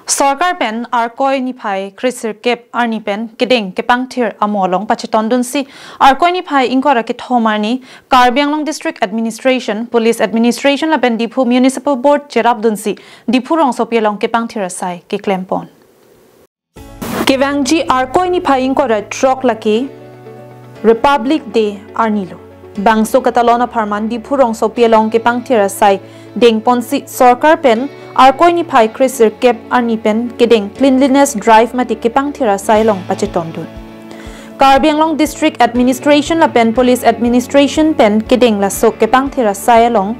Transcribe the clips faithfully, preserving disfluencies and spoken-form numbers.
Sorkar pen Arkoi niphai kresirkep arni pen kedeng kepangthir amo along pachetondunsi Arkoi niphai ingkoi ra kethom arni Karbi Anglong District Administration, Police Administration lapen Diphu Municipal Board cherapdunsi Diphu rongsopi along kepangthir asai keklempon. Kevangji Arkoi niphai ingkoi ra throk lake Republic Day arnilo. Bangso katalon apharman Diphu rongsopi along kepangthir asai dengponsi sorkar pen Arkoi niphai kresirkep arni pen kedeng cleanliness drive mate kepangthir asai along pachetondun. Karbi Anglong District Administration lapen Police Administration pen kedeng laso kepangthir asai along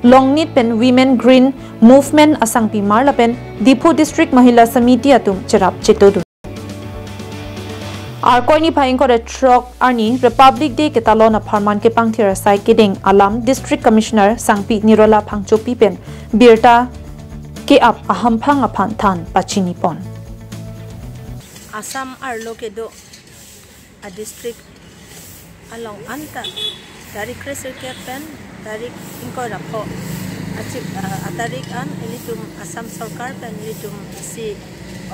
Longnit pen Women Green Movement asangpimar lapen Diphu District Mahila Samiti atum cherap chetodun. Arkoi niphai ingkoi ra throk arni Republic Day katalon apharman kepangthir asai kedeng alam District Commissioner Sangpi Nirola Phangchopi pen birta ke-ap ahamphang aphan than pachinipon. Assam arlo kedo a district along anta tarik kresirkep pen tarik ingkoi ra pho achik, ah, atarik an ilitum Assam sorkar pen ilitum si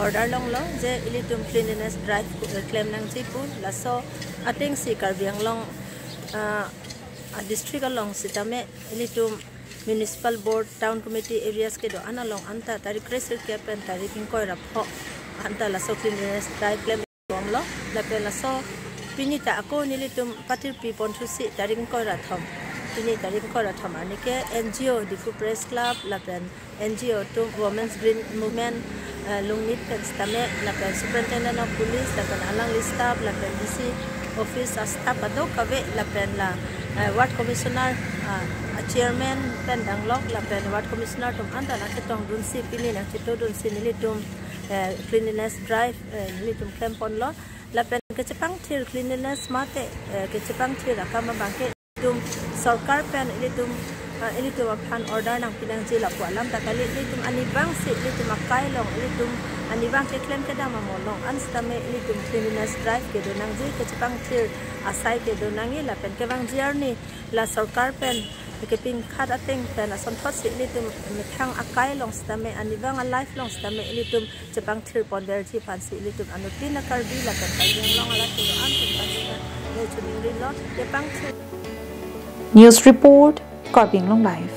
order longlo je ilitum cleanliness drive ku, eh, klem nangji pu. Laso atengsi Karbi Anglong, ah, a district along sitame ilitum municipal board, town committee areas kedo-an along anta tarik kresirkep pen tarik ingkoi ra pho anta laso cleanliness drive klembomlo. Lapen laso pini ta ako nelitum patirpi ponthusi tarik ingkoi ra thom, pini tarik ingkoi ra thom arni ke N G O, Diphu Press Club lapen N G O atum, Women's Green Movement, eh, Longnit pen sitame lapen Superintendent of Police lapen alangli staff lapen D C office a staff kadokave lapen la, eh, ward commissioner, ah, a chairman pen danglok lapen ward commissioner atum anta nangchetongdunsi pini nangchetodunsi nelitum, eh, cleanliness drive, eh, nelitum klemponlo. Lapen kechepangthir cleanliness mate, eh, kechepangthir akam abangke ilitum sorkar pen ilitum, ah, ilitum aphan order nangpi nangji lapu alam ta kali, ilitum anivangsi ilitum akai along ilitum anivang keklem kedam amo along an sitame ilitum cleanliness drive kedo nangji, kechepangthir asai kedo nangji lapen kevangji arni la sorkar pen kepingkhat ateng pen asonthotsi ilitum methang akai along sitame anivang a life along sitame ilitum chepangthir ponverji aphansi ilitum anuttin a Karbi lapen Karbi Anglong arat kedo-an atum aphan neli choningri lo, kepangthir. News report, Karbi Anglong Live.